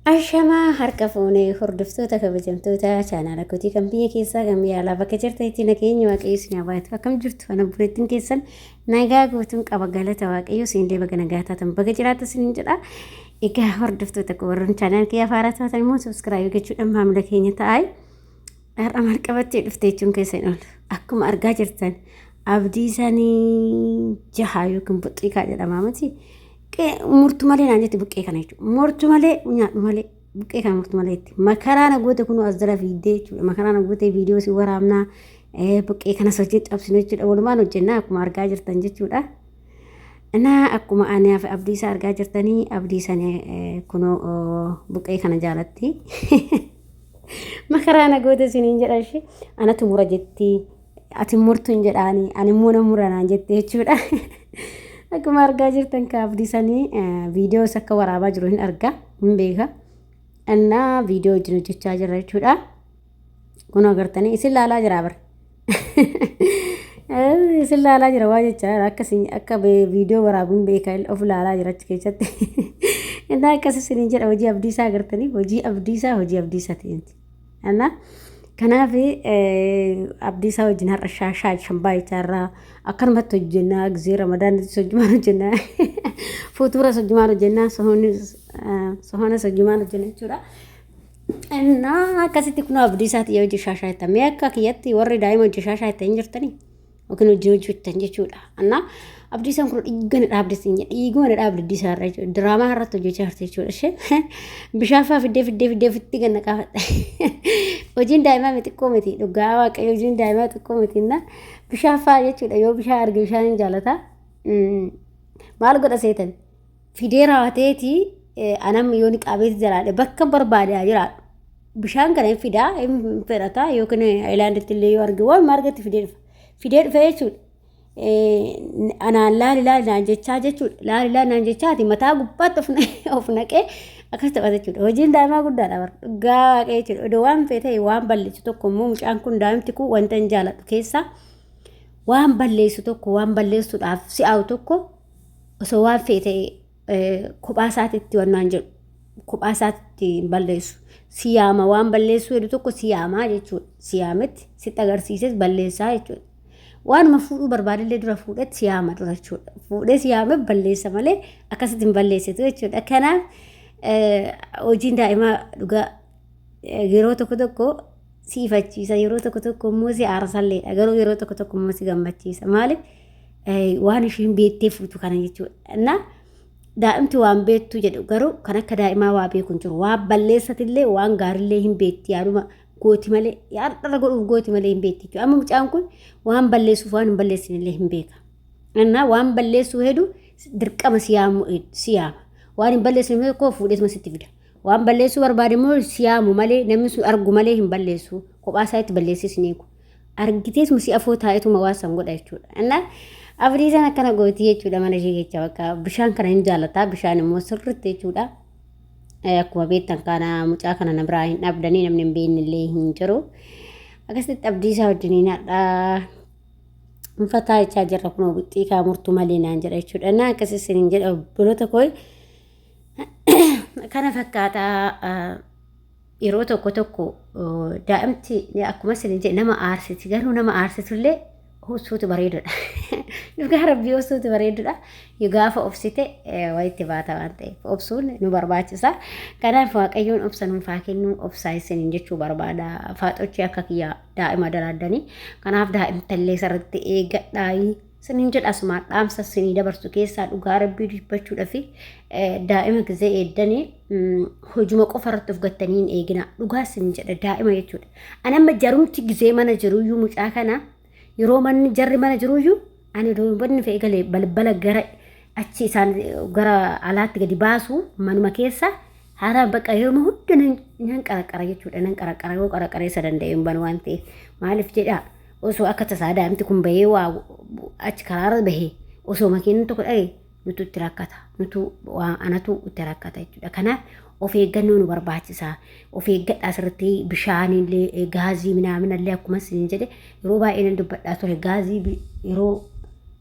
Ashamaa harka fuunee hordoftoota kabajamtoota chaanaala kootii kan biyya keessaa kan biyya alaa bakka jirtanitti nageenya Waaqayyo isin haa baay'atu. Akkam jirtu? Ana buleettiin keessan nagaa guutuun qaba, galata Waaqayyo. Isin illee baga nagaa taatan, baga jiraata isin jedha. Egaa hordoftoota koo, warroon chaanaala kiyya haaraa taatan immoo subscribe gochuudhaan maamila keenya ta'aa. Har'a maal qabattee dhufte jechuun keessa hin oolu. Akkuma argaa jirtan abdii isaanii jaha yookiin buxxiikaa jedhama miti. Murtu malee naan jetti buqqee kana jechuudha. Murtu malee, nyaadhu malee, buqqee kana murtu malee itti. Makaraa na goote kunuu as jala fiiddee jechuudha. Makaraa na goote, viidiyoo si waraabnaa, buqqee kanas hojii cabsinu jechuudha. Walumaan hojjennaa akkuma argaa jirtan jechuudha. Innaa akkuma ani fi abdii isaa argaa jirtanii, abdii isaanii kunoo buqqee kana jaalatti. Makaraa na goote isiniin jedha ishee. Anatu mura jetti. Ati murtu hin jedhaani. Ani immoo na mura naan jette jechuudha. Akkuma argaa jirtan ka abdii sanii viidiyoo isa akka waraabaa jiru hin arga, hin beeka. Innaa viidiyoo wajjin hojjechaa jirra jechuudha. Kun agartanii isin laalaa jira bara. Isin laalaa jira waa jechaa jira. Akka isin akka viidiyoo waraabuun beeka, of laalaa jira achi keessatti. Innaa akkas isiniin jedha, hojii abdiisaa agartanii, hojii abdiisaa, hojii abdiisaa ta'eeti. Innaa kanaaf abdiisaa wajjin har'a shaashaa shambaa jechaa irraa akkanumatti hojjennaa, gizee ramadaanittis hojjumaan hojjennaa, fuutuuras hojjumaan hojjennaa, sohonas hojjumaan hojjenna jechuudha. Innaa akkasitti kun abdii isaati yoo hojii shaashaa jettan, mee akka kiyyatti warri daa'ima hojii shaashaa jettan hin jirtanii yookiin hojii hojjettan jechuudha. Innaa abdii isaan kun dhiiga na dhaabde siin jedha, dhiiguma na dhaabde abdii isaa irra jechuudha. Diraamaa irratti hojjechaa jirti jechuudha isheen. Bishaan fa'aa fiddee fiddee fiddee ofitti ganna qaafadha. Hojiin daa'imaa miti, xiqqoo miti, dhugaa Waaqayyo, hojiin daa'imaa xiqqoo miti. Innaa bishaan fa'aa jechuudha, yoo bishaan arge bishaan hin jaalata. Maal godha seetan? Fidee raawwateeti anam yoo niqaabeeti jalaadhe bakka barbaade haa jiraadhu. Bishaan kana hin fidaa, hin fedhata, yookiin ayilaanditti illee yoo arge waan argatti fidee dhufa. Fidee dhufe jechuudha. Anaan laali laali naan jechaa jechuudha. Laali laali naan jechaa ati mataa gubbaatti of naqee akkas taphata jechuudha. Hojiin daa'imaa guddaadha bara. Dhugaa Waaqayyo jechuudha. Odoo waan fee ta'e waan balleessu tokko immoo mucaan kun, daa'imti kun wanta hin jaaladhu keessaa waan balleessu tokko, waan balleessuudhaaf si'aawu tokko osoo waan fe'e ta'e kophaa isaatitti wannaan jedhu, kophaa isaatitti hin balleessu. Si yaama, waan balleessuu jedhu tokko si yaamaa jechuudha. Si yaametti sitti agarsiises balleessaa jechuudha. Waanuma fuudhuu barbaadillee dura fuudhetti si yaama dura jechuudha. Fuudhee si yaamee balleessa malee akkasitti hin balleessitu jechuudha. Kanaaf hojiin daa'imaa dhugaa yeroo tokko tokko si ifachiisa, yeroo tokko tokko immoo si aarsalleedha, garuu yeroo tokko tokko immoo si gammachiisa. Maaliif? Waan isheen beektee fuutu kana jechuudha. Innaa daa'imti waan beektu jedhu, garuu kan akka daa'imaa waa beeku hin jiru. Waan balleessatillee waan gaariillee hin beekti, yaaduma gooti malee, yaadharra godhuuf gooti malee hin beekti jechuudha. Amma mucaan kun waan balleessuuf waan hin balleessinillee hin beeka. Innaa waan balleessuu hedu dirqama si yaamu, si yaama. Waan hin balleessine tokko fuudheetuma sitti fida. Waan balleessuu barbaade immoo si yaamu malee, namni sun argu malee hin balleessu. Kophaa isaa itti balleessis hin eegu. Argiteetuma si afoo taa'eetuma waan san godha jechuudha. Innaa abdiisaan akkana gootii jechuudha mana ishee keessa, bakka bishaan kana hin jaalataa, bishaan immoo sirriitti jechuudha. Akkuma beektan kana mucaa kana na biraa hin dhabdanii, namni hin beekne illee hin jiru. Akkasitti abdiisaa wajjiniin hadhaa fataa jechaa jirra, kunoo buxxii kaa murtu malee naan jedha jechuudha. Innaa akkasii isiniin jedha, obboloota koo, kana fakkaataa. Yeroo tokko tokko daa'imti akkuma isin jedhe nama aarsiti, garuu nama aarsitullee obsuutu bareedudha. Dhugaa Rabbii, obsuutu bareedudha. Yoo gaafa obsite walitti baata waan ta'eef obsuun nu barbaachisa. Kanaaf Waaqayyoon obsa nuuf haa kennu, obsaa isiniin jechuu barbaada. Faaxochii akka kiyya daa'ima daraaddanii, kanaaf daa'imtallee sirriitti eeggadhaayi. Isiniin jedha, asumaan dhaamsa isinii dabarsu keessaa, dhugaa Rabbii dubbachuudhaaf, daa'ima gizee eeddanii hojuma qofa irratti of gattanii hin eegina. Dhugaa isin jedha, daa'ima jechuudha. Ani amma jarumti gizee mana jiruyyuu, mucaa kana yeroo manni jarri mana jiruyyuu, ani wanni fe'e galee balbala gara achi isaan gara alaatti gadi baasu, manuma keessa haaraa bakka yeroo hunda nan qaraqara jechuudha. Nan qaraqara, yoo qaraqara isa danda'e hin banu waan ta'eef. Maaliif jedhaa, osoo akka tasaa daa'imti kun bahee waa achi karaarra bahee, osoo makiinni tokko dha'e, nutu itti rakkata, nutu waa anatu itti rakkata jechuudha. Kanaaf of eeggannoo nu barbaachisa. Of eeggadhaa sirriitti. Bishaanillee, gaazii minaaminallee, akkuma isin jedhe yeroo baay'ee nan dubbadhaa ture, gaazii yeroo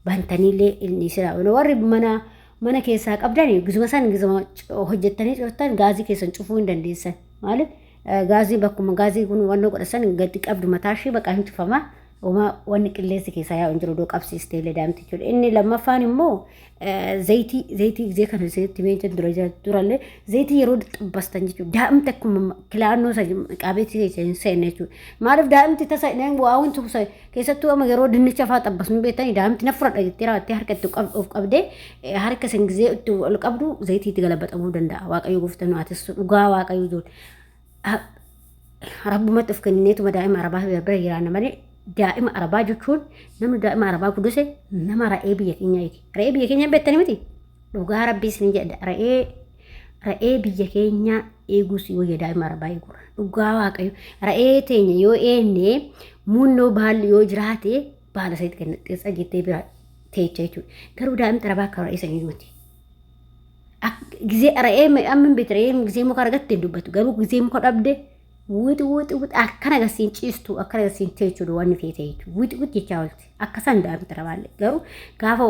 bantaniillee inni sira warri mana mana keessaa qabdan gizuma san gizuma hojjettanii cuftan gaazii keessan cufuu hin dandeessan. Maaliif gaazii bakkuma gaazii kun wannoo godhasan gadi qabdu mataa ishee bakka hin cufama. Homaa wanni qilleensi keessaa yaa'u hin jiru iddoo qabsiistee illee daa'imti jechuudha. Inni lammaffaan immoo zayitii zayitii gizee kana isinitti himee jira dura durallee zayitii yeroo xabbastan jechuudha. Daa'imti akkuma kilaannoo isa qaabeetii keessa hin seenne jechuudha. Maaliif daa'imti tasa waa wanti keessattuu amma yeroo dinnicha fa'aa xabbasnu beektanii daa'imti na fudhadha jettee raawwattee harka itti of qabdee harka isin gizee itti ol qabdu zayitii itti galabaxamuu danda'a. Waaqayyo gooftaan nu haa tissu dhugaa waaqayyo ijoollee. Rabbumatti of kennineetuma daa'ima arabaa bira jiraanna malee daa'ima arabaa jechuun namni daa'ima arabaa guddise nama ra'ee biyya keenyaa eegi. Ra'ee biyya keenyaa beektanii miti? Dhugaa rabbii isin jedha ra'ee ra'ee biyya keenyaa eeguu si wayya daa'ima arabaa eeguudha. Dhugaa waaqayyo ra'ee teenya yoo eenne muunnoo baalli yoo jiraate baala isaatti kenna jettee bira teecha jechuudha. Garuu daa'imti arabaa akka ra'ee sanii miti. Gizee ra'ee amma hin beektu ra'ee gizee muka argatte hin dubbatu garuu gizee muka dhabde wuxi wuxi wuxi akkana gasiin ciistu akkana gasiin teechuudha wanni feete jechuudha wuxi wuxi jechaa oolti akka san daa'imti rabaalle garuu gaafa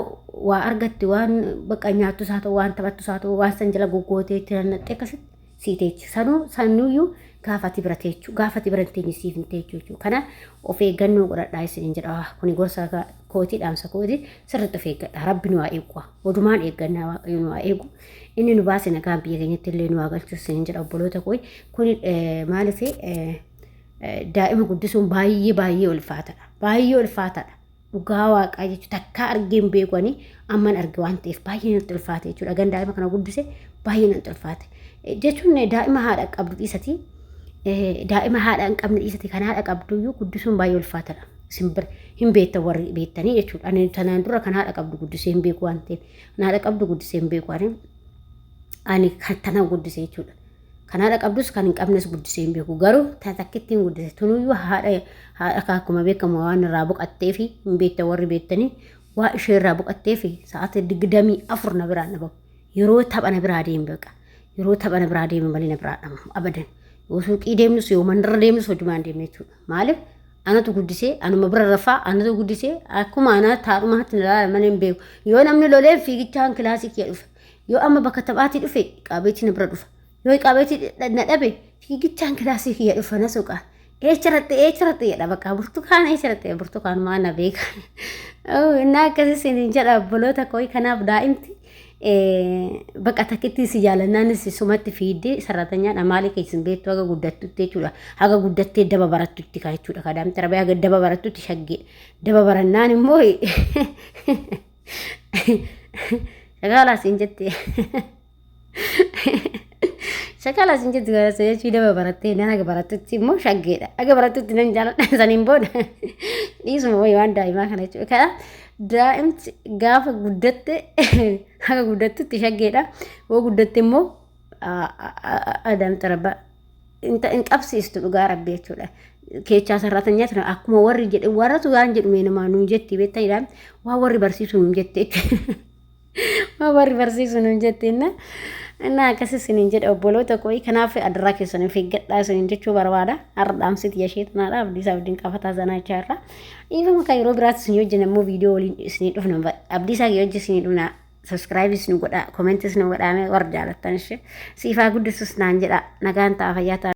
waa argatte waan bakka nyaattus haa ta'u waan taphattus haa ta'u waan san jala goggootee itti nannaxxee akkasitti sii teechi sanuu sanuyyuu gaafa ati bira teechu gaafa ati bira hin teenye siif hin teechu jechuudha kana of eeggannoo godhadhaa isiniin jedha kuni gorsa kootii dhaamsa kootii sirriitti of eeggadha rabbi nu haa eegu odumaan eeggannaa waaqayyo nu haa eegu inni nu baase nagaan biyya keenyatti illee nu haa galchu isiniin jedha obboloota koo kuni maaliif daa'ima guddisuun baay'ee baay'ee ulfaataadha baay'ee ulfaataadha dhugaa waaqaa jechuudha takkaa argee hin beeku ani amman arge waan ta'eef baay'ee natti ulfaate jechuudha gan daa'ima kana guddise baay'ee natti ulfaate jechuun daa'ima haadha qabdu dhiisati daa'ima haadha hin qabne dhiisati kan haadha qabduyyuu guddisuun baay'ee ulfaatadha isin bira hin beektan warri beektanii jechuudha ani tanaan dura kan haadha qabdu guddisee hin beeku waan ta'eef kan haadha qabdu guddisee hin beeku ani ani kan tanaan guddise jechuudha. Kan haadha qabdus kan hin qabnes guddisee hin beeku. Garuu ta takkitti hin guddise. Tunuyyuu haadha haadha akkuma beekamu waan irraa boqattee fi hin beektan warri beektanii waa ishee irraa boqattee fi sa'aatii 24 na biraan dhabamu. Yeroo tapha na biraa deeme baqa. Yeroo tapha na biraa deeme malee na biraa dhabamu abadan. Yoo suuqii deemnus yoo manarra deemnus hojumaan deemne jechuudha. Maaliif anatu guddisee anuma bira rafaa anatu guddisee akkuma anaa taadhumaatti na ilaala malee hin beeku. Yoo namni lolee fiigichaan kilaasii kiyya dhufe. Yoo amma bakka taphaatii dhufe iqaabeetii na bira dhufa. Yoo iqaabeetii na dhabe fiigichaan kilaasii kiyya dhufa na soqa. Eecharratti eecharratti jedha bakka burtukaana eecharratti burtukaan na beeka. Innaa akkasii isiniin jedha obboloota koo kanaaf daa'imti bakka takkitti si jaalannaanis sumatti fiiddee sarratanyaadha maalii keessin beektu haga guddattutti jechuudha. Haga guddattee daba barattutti ka jechuudha. Ka daa'imti rabee haga daba barattutti shaggee. Daba barannaan immoo Shakaalaa siin jette. Shakaalaa siin jette gara jechuu daba barattee nan haga barattutti immoo shaggeedha. Haga barattutti nan jaaladha saniin booda dhiisuma wayii waan daa'imaa kana jechuudha. Kana daa'imti gaafa guddatte haga guddattutti shaggeedha. Yoo guddatte immoo adaamta rabbaa. Hin qabsiistu dhugaa rabbi jechuudha. Keechaa sarratanyaa ture akkuma warri jedhe warratu waan jedhu mee namaa nuun jetti beektanidha. Waan warri barsiisu nuun jette. Waan warri barsiisu nuun jette inna. Inna akkas isiniin jedha obboloota koo kanaaf adaraa keessan of eeggadhaa isiniin jechuu barbaada. Har'a dhaamsiti yashee tanaadha abdiisaa wajjin qafataa sanaa jechaa irra. Dhiifama kan yeroo biraatti isin wajjin immoo viidiyoo waliin isinii dhufna abdiisaa wajjin isinii dhufna. Subscribe nu godhaa, comments nu godhaa mee warra jaalattan ishee. Siifaa guddisus naan jedha. Nagaan ta'a fayyaa ta'a.